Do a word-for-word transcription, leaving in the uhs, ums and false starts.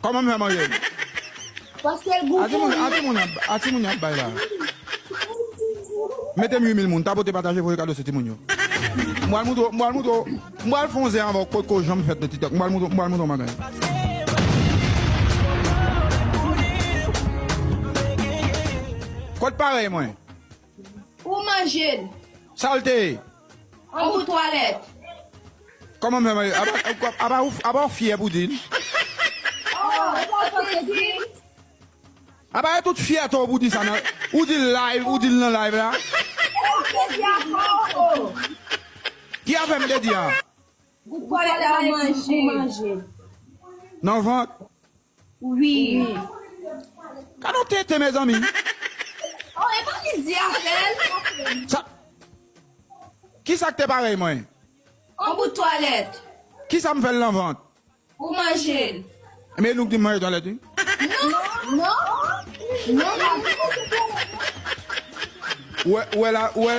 Kòman m fè manje l? Paske l goute. A timoun, a timoun, a timoun y ap bay la. Mete m uit mil moun, tapote pataje voye kado se timoun yo. M pral moutre w, m pral moutre w, m pral fè yon zen avè w k potko janm fèt nan TikTok. M pral moutre w, m pral moutre w yon bagay. Kot parèy mwen? Ou manje l. Sa l te ye? Yon bout twalèt. Kòman m fè manje? Apa, apa, apa w fyè pou di l? Oh, ou pa te di. Apa e tout fyète w pou di sa nan, ou di l live, ou di l nan live la? Ou te di afè w. Ki afè m te di a? Bout twalèt la manje. Nan vant? Wi. Gade yon tenten, mezanmi. Oh, e pa li di afè l. Sa, kisa k te parèy mwen? Yon bout twalèt. Kisa m fè l nan vant? Ou manje l. Men nou k di m manje twalèt wi. Non, non. Non, pa di. Ou wè, ou wè la, ou wè,